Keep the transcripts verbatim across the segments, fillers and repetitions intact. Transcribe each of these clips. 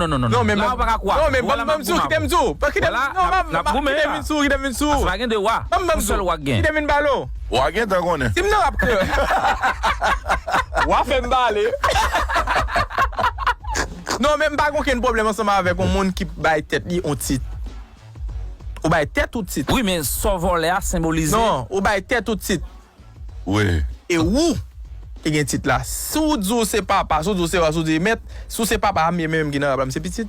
Non, non, non, non. Non, men la, ou pa ka kwa. Non, men ban m, ban m di w, kite m di w. Kite m, non, n ap goumen la. Kite m vin sou, kite m vin sou. Asa pa gen de wa. Yon sèl wa k gen. Kite m vin ba l. Wa gen tan konnen. Si m nan rap kreyòl. Wa fè m pale. Non, men m pa gen okenn pwoblèm ansanm avèk yon moun ki bay tèt li yon tit. Ou bay tèt ou tit. Wi, men sa w vòlè a senbolize. Non, ou bay tèt ou tit. Wi. E ou ki gen tit la. Si w di w se papa, si w di w se wa, si w di mèt, si w se papa a, m ye menm ki nan rap la, m se pitit.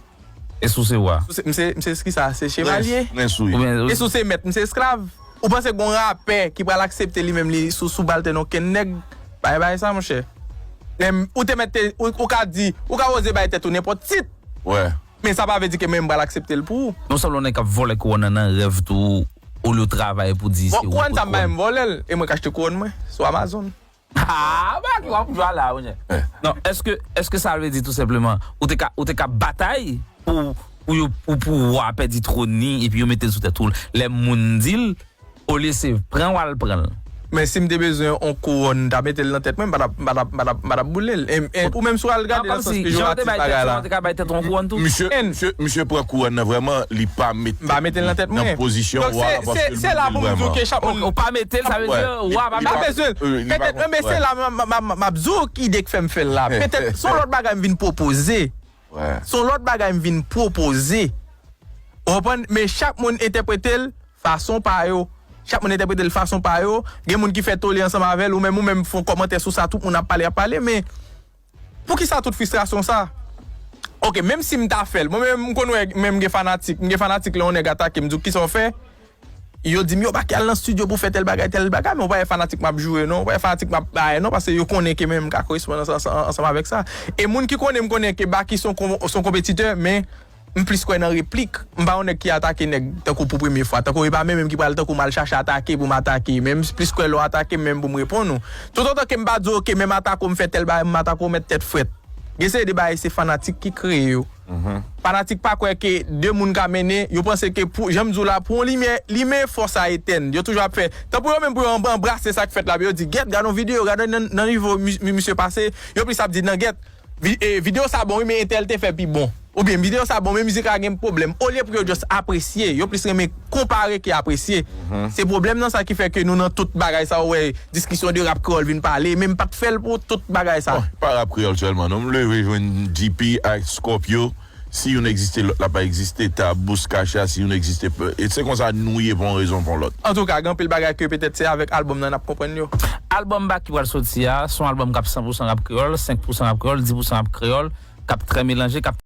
E si w se wa? Si w se, m se, m se kisa? Se chevalye? Prens, prens, wi. Oubyen, e si w se mèt, m se esklav? Ou panse gen yon rapè ki pral aksepte li menm li sou, sou baltè nan okenn nèg? Bay, bay sa, monchè. Menm, ou te mèt te, ou, ou ka di, ou ka oze bay tèt ou nenpòt tit. Wè. Men sa pa vle di ke menm m pral aksepte l pou ou. Non sèlman w nèg k ap vòlè kouwòn nan nan rèv tou, olye w travay pou di se ou. Bon, kouwòn sa m bay m vòlè l, e mwen k achte kouwòn mwen sou Amazon. Ah, ba ki w ap jwe la, monchè. Non, èske, èske sa vle di tou senpleman, ou te ka, ou te ka batay pou, pou yo, pou, pou wa pèdi twòn ni, epi yo mete l sou tèt ou, lè moun di l, olye se pran w al pran l. Men si m te bezwen yon kouwòn, m ta mete l nan tèt mwen, m pa t ap, m pa t ap, m pa t ap, m pa t ap boule l. E, e, ou menm si w al gade nan sans pejoratif bagay la. Ou te ka bay tèt ou yon kouwòn tou? Misye, misye, misye pran kouwòn nan vrèman, li pa mete, m pa mete l nan tèt mwen. Nan pozisyon wa la, paske li mete l vrèman. Donk, se, se, se la pou m di w ke chak moun. Ou pa mete l, sa vle di wa pa bezwen l. Petèt, men se la m, m, m, m, m ap di w ki ide k fè m fè l la. Petèt, se yon lòt bagay m vin pwopoze. Se yon lòt bagay m vin pwopoze. Ou konprann? Men chak moun entèprete l fason pa yo. Chak moun entèprete l fason pa yo. Gen moun ki fè tole ansanm avè l, ou menm, ou menm fè yon kòmantè sou sa, tout moun ap pale, ap pale, men poukisa tout fristrasyon sa? Ok, menm si m ta fè l, mwen menm, m konn wè, menm gen fanatik, m gen fanatik lè yon nèg atake m, di w, "Kisa w fè?" Yo di m, "Yo, Baky al nan estidyo pou fè tèl bagay, tèl bagay," men w pa wè fanatik m ap joure non, w pa wè fanatik m ap bay non, paske yo konnen ke menm m ka koresponn ansanm, ansanm, ansanm avèk sa. E moun ki konnen m konnen ke Baky se yon kon-, se yon konpetitè, men m plis kwè nan replik. M pa yon nèg ki atake nèg tankou pou premye fwa, tankou e pa menm menm ki pral tankou m al chache atake pou m atake, men m plis kwè lè w atake m menm pou m reponn ou. Toutotan ke m pa di w, "Ok, menm atake w m fè tèl bagay, m atake w mèt tèt frèt." Gen seri de bagay se fanatik ki kreye yo. Fanatik pa kwè ke de moun ka mennen, yo panse ke pou, jan m di w la, pou yon limyè limen, fò sa etèn. Yo toujou ap fè, tanpri yo menm pou yo anb-, anbrase sa k fèt la, yo di, "Gèt, gade yon videyo, gade nan, nan nivo mi-, mi-, misye pase," yo plis ap di, "Non, gèt, vi-, e, videyo sa bon, wi, men entèl te fè pi bon." Oubyen, "Videyo sa bon, men mizik la gen pwoblèm." Olye pou yo just apresye, yo plis renmen konpare ke apresye. Se pwoblèm nan sa ki fè ke nou nan tout bagay sa, ou wè, diskisyon de rap kreyòl vin pale, men m pa t fè l pou tout bagay sa. Bon, pa rap kreyòl sèlman, non. M leve jwenn D P ak Scorpio. Si youn egziste, lòt la pa egziste. Tab, Bouskacha, si youn egziste, e se konsa nou ye pou yon rezon, pou yon lòt. Antouka, gen anpil bagay ke petèt se avèk albòm nan n ap konprann yo. Albòm Baky pral soti a, se yon albòm k ap san pou san rap kreyòl, senk pou san rap kreyòl, dis pou san rap kreyòl, k ap trè melanje, k ap